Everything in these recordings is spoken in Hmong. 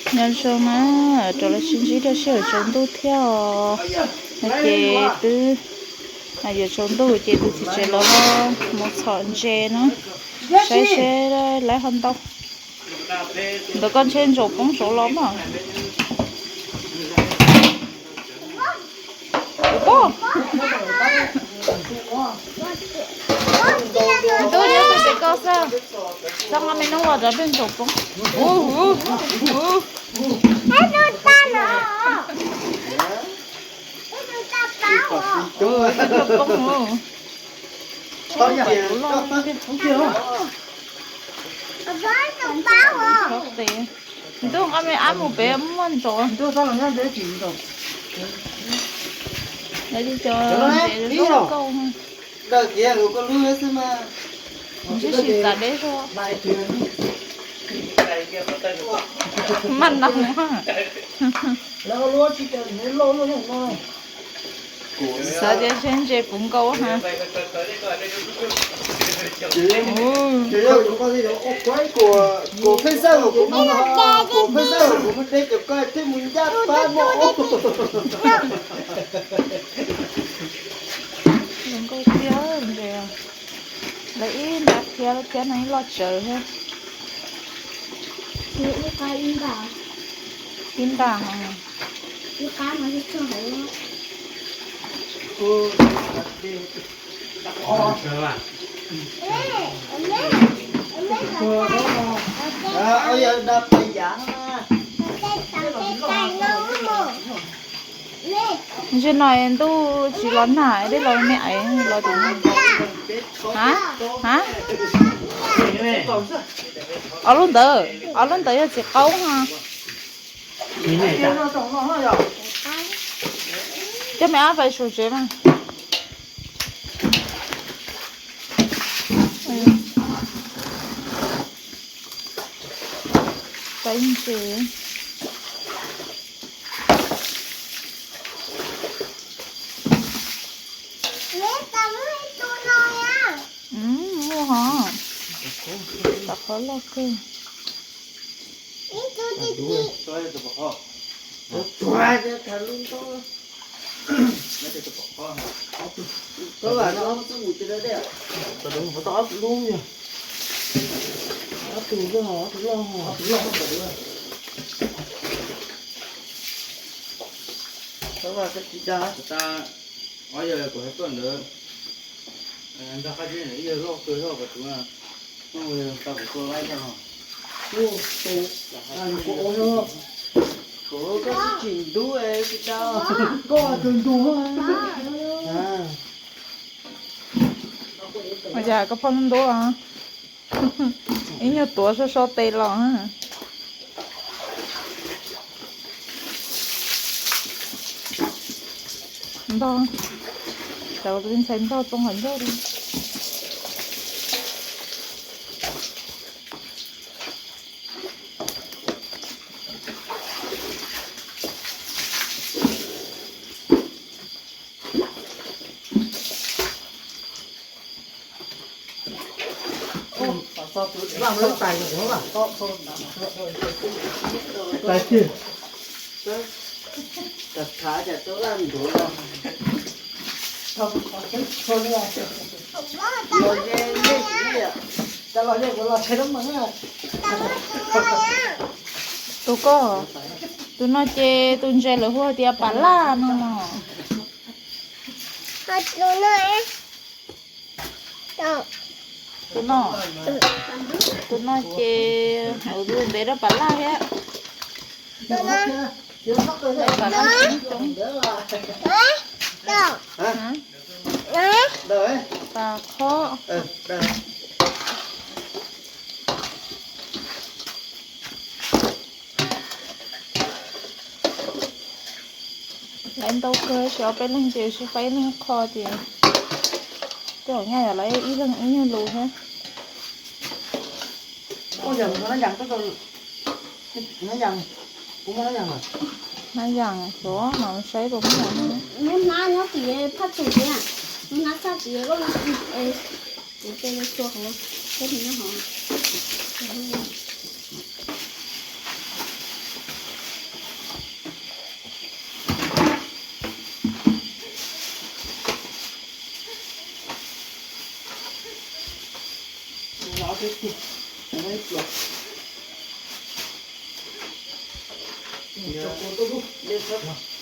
Nyob zoo na, rov los sib ntsib rau sij hawm tsaus ntuj thiab os. No ces twb yuav tsaus ntuj ces tus txiv tsev los mus txhom ntses na, saib seb lawv ho ntau. Ntawd koj ntshe ntsaum poob saud los mas. Tus tub, nyob tus txiv koj xwb, txhob nqa me noob los rau peb ntsaum poob. Ntuj, nqa me ab mus pem muaj ntsaum. Lawv cov ntses zoo nkauj. Ntsib sis txav deb zog. Maj no. Xav tias seb ntses puv nkaus ha. Zoo nkauj thiab ntses. Lawv ib nrab thiab, lub thiab no ib loj tsawv thiab. Ib nrab. Ntshe no ntuj tsis los nag, dej los me aiv los tim no. Ha, ha. Ob lub ntawd, ob lub ntawd yog txiv qaub ha. Coj me ab pais saum tsev mas. Pais ntses. Muaj hos, tau qhov loj kawg. Ob tug loj, ob tug loj. Nrog qab zib ib yawg loj kawg zog pas tus, tau kuv tua laib zog no. Koj tsis ntub, koj tsis ntub. Ua cas koj phob ntub ntub os? Ib nyuag tuav so so tes los. Ntog, cov ntxhais ntog txoos hom ncauj li. Tus koj, tus no ces tus ntses lawv hu tias pas laj no. Tus no, tus no ces tus ntev rau pas laj thiab. Pas laj coob coob. Pas khob. Lawv ntau kawg, tsis ob peb leeg ces sib faib ib leeg qho ces tej zaum nyaj yuav lawv ib leeg ib nyuag lus thiab. Hnab yas, kuv muaj hnab yas lawm. Hnab yas xyov mas saib puas muaj. Lub hnab nyob tim phab txus tiag, lub hnab txhaj tim lub, kuv cia li txua hauv, peb hnab hauv. Hnab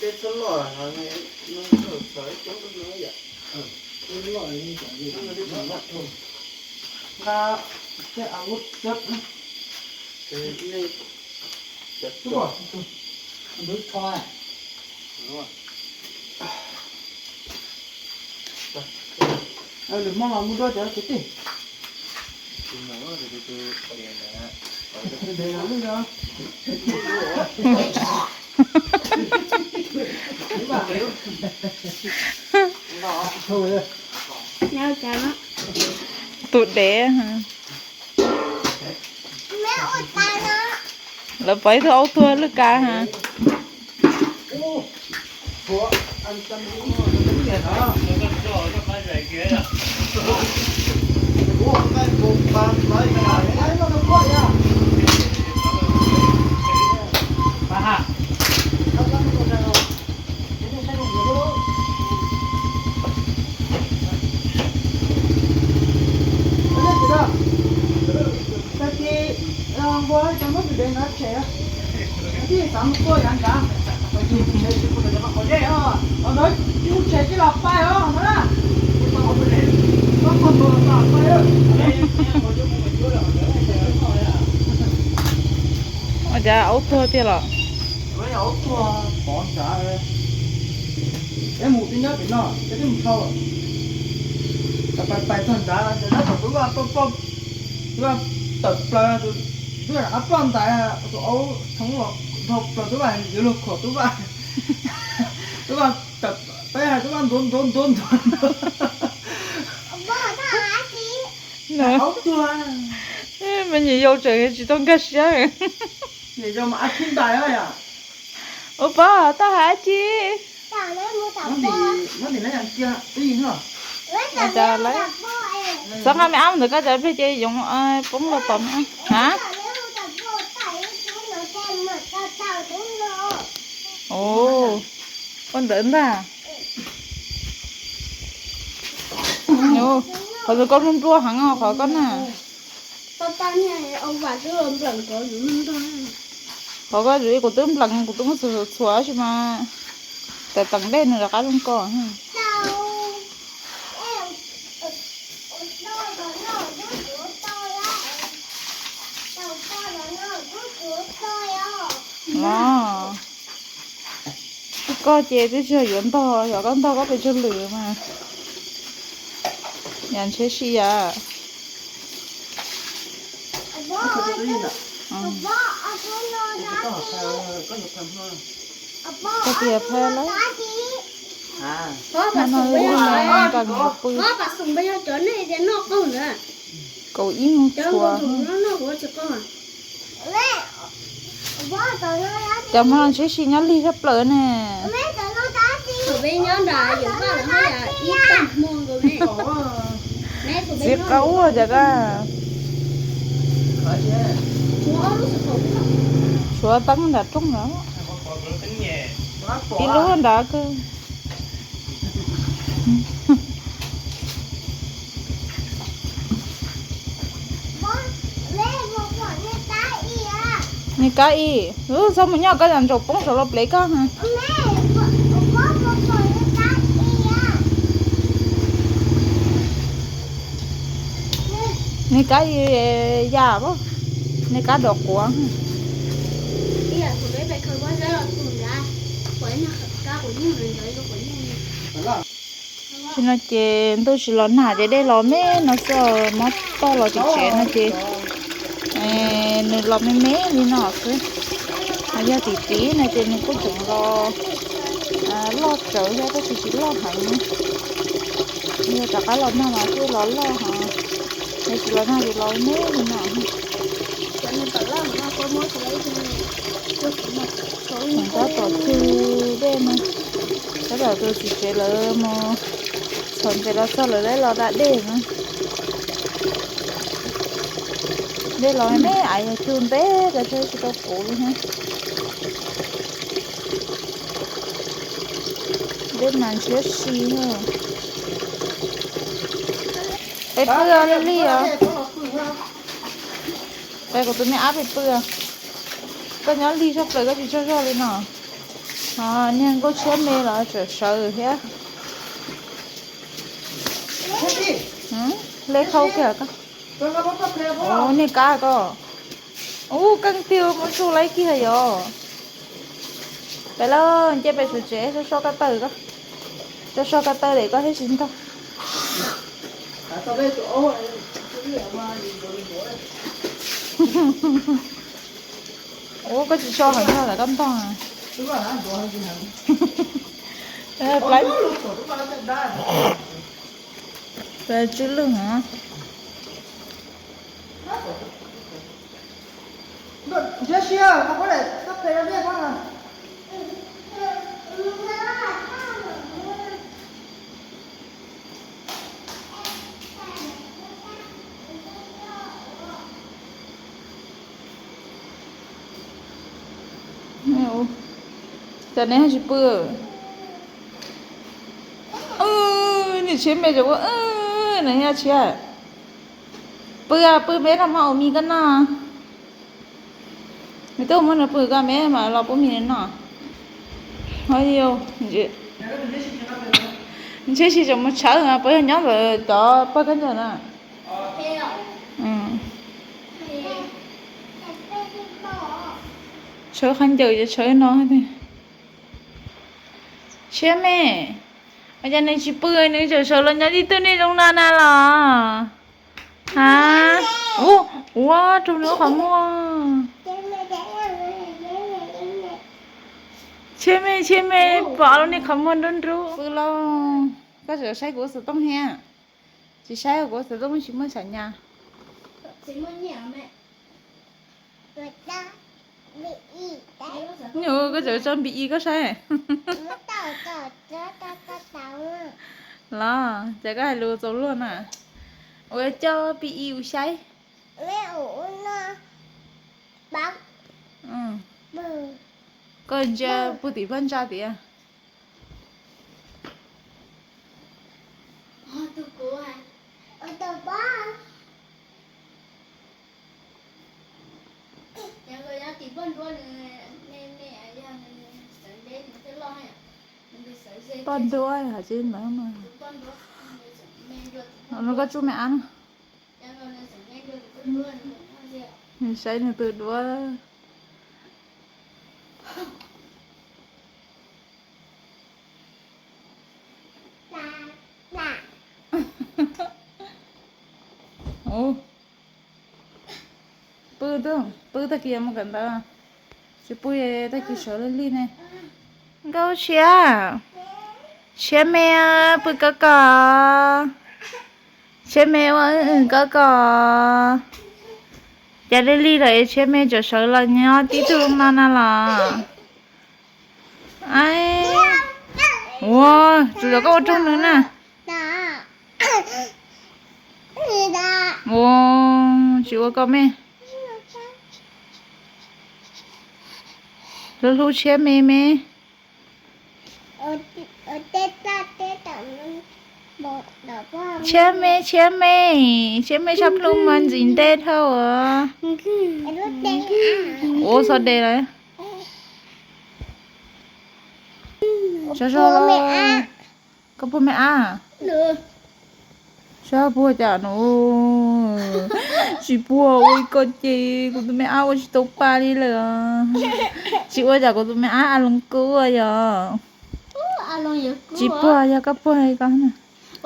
Dej txhob loj, nws txhaws coob no yom. Nqa tej a vub cab. Tus, tus, tus tsho. Lwm hmo los mus dua cov kwv tij. Tus dev. Lawv pom ib tug aub tuag lwj kav ha. Tag kis nqua cov muab tus dev ntawd tshem, tij xav mus tuaj yav nrad, tsis mus tshem tsis pom cov qhov dej os, qhov ntawd tsis mus tshem tsis los pais os no na. Ua cas aub tuag tiag los? Aub tuag pov nrad, peb mus peb nyob pem no peb twb mus dhau, pais pais txog nrad ces tab tom tus vaj poj poj, tus vaj tawm plaws, tus vaj rov qab ploj ntais, tus aub tshoob los dhau plaws tus vaj yuav luag khuam tus vaj, tus vaj tawm peb hais tus vaj ntuav ntuav ntuav ntuav. Aub tuag. Me nyuam yaus tseem tsis tau nkag siab. Nyuam yaus mas ab khib ntais yom. Ua pab tab hais dab tsi? Xav nqa me ab ntawd koj cov pliag ces yoov poob los tom me ab. Ha? Ua ntawd ntag. Qhov ntawd koj nplua nplua heev os qhov koj na. Qhov koj, kuv twb nplees kuv twb muab txhuav txhuav tab sis mas tawm teem dej nws rov qab zoo koj. Los, koj ces twb tsis yog yuav ntog, yog koj ntog koj pes tsawg lwm mas. Yam ntshiab si yam. Koj tias phaj lawm. Hmo no wb li nkees pw. Kaum ib moos txhua. Cov hmo no ntshiab si nyob lig zaj plaws ne. Txiv qaub ua cas koj. Tshuav teeb nram rooj lawm. Ib lub nrad kawg. Nws kab ib, txhob mus nyob koj yam ntsaum poob saum los plev koj. Nws kab ib yam, nws kab dov quav. Tam sim no ces ntuj tsis los nag ces dej los me no xwb, mob toj los tim tsev no ces nws los me me li no xwb. Yog tim tid no ces nws kuj tseem los loj tsawv thiab tab sis tsis loj heev. Yog rov qab los nag mas thiaj los loj heev, yog tsis los nag ces los me li no. Tab tom cug dej no, tab tom tus txiv tsev lawv mus txhom ntses los txog lawv dab los da dej na. Dej los me me, yog cug ntev tas tsis tau puv li thiab. Dej mas ntshiab si. Peb pw li os. Peb, kuv tus me ab peb pw. Koj nyob lig sab plaws koj tsis tsaug zog li no. Niag nkauj tshiab me los tseem sawv thiab. Le khau kiag. Niag kab ko. Ub, keej tiag muab tsuj laib kiag yom. Peb lawm, nce pem tsev, so so ko taw ko. So so ko taw dem koj thiaj tsis ntog. Ua koj tsis so heev no lawm koj ntog. Plaub tswb lwj hov. Cas neb tsis pw? Niam tshiab me tseem ua, nws yog tshiab. Pw, pw me rau mov ua mis koj noj. Nws twb muab nws pw koj me mas los pub mis noj. Ntshe tsis tseem mus tshawb mas puas yog nyob ntawm cov pawg khaub ncaws na. Tshawb khaub ncaws ces tshawb no. Tshiab me, ua cas nws tsis pw, nws tseem sawv los nyob tib tug niag zoo no na los? Ha, ua raug nws qhov muag. Tshiab me, tshiab me, pom lub niag qhov muag nrub nrub. Pw lauj, koj tseem saib kuv xov tooj thiab? Tsis saib kuv xov tooj tsis muaj xam nyas. Koj tseem tso npi i koj saib. Los ces koj hais lus txaus luag na. Ua coj npi i ua saib. Koj ntsia puag tim pab ntsa tias. Poj ntuab hais tsis ntawd mas. Koj tsuj me ab no. Nws saib nws tus duab. Pw, pw tag kis mus kawm ntawv, tsis pw tag kis sawv li li ne. Nkauj tshiab, tshiab me, pw koj kos. Tshiab me ua wb koj kos. Cas li li lawm tshiab me tseem sawv los nyob tib tug no na los? Ua, tsuas yog koj ua raug nws na. Ua, tsis ua koj me. Hlub hlub tshiab me me. Tshiab me, tshiab me, tshiab me tshaj plhu mas ntxim ntej dhau os. Ua txog de lawm. Tso zog, koj puag me ab? Saib puag cas no. Tsis puag, ua li ko ces kuv tus me ab ua tsis tau pa li lawm. Tsis ua cas kuv tus me ab a loos kub yog. Tsis puag, yog koj puag li ko.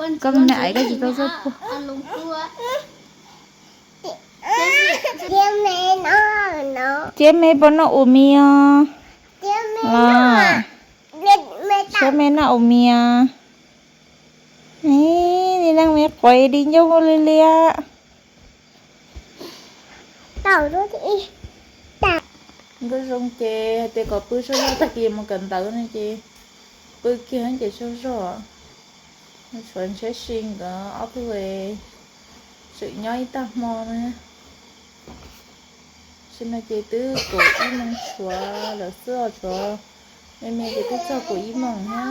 Koj me me aiv koj tsis tau txawj puag. Tshiab me puas noj ua mis os? Los, tshiab me noj ua mis os? Li leej me quav di ncauj li liab. Nkauj zoo ces hais tias kom pw tsaug zog tag kis mus kawm ntawv no ces pw kiag ces tsaug zog. Tshuav ntshiab si nkawd ob tug tseem nyob ib tag hmo na. Tam sim no ces twb kaum ib moos tshuav lawm xwb os, tshuav me me ces twb txog kaum ib moos na.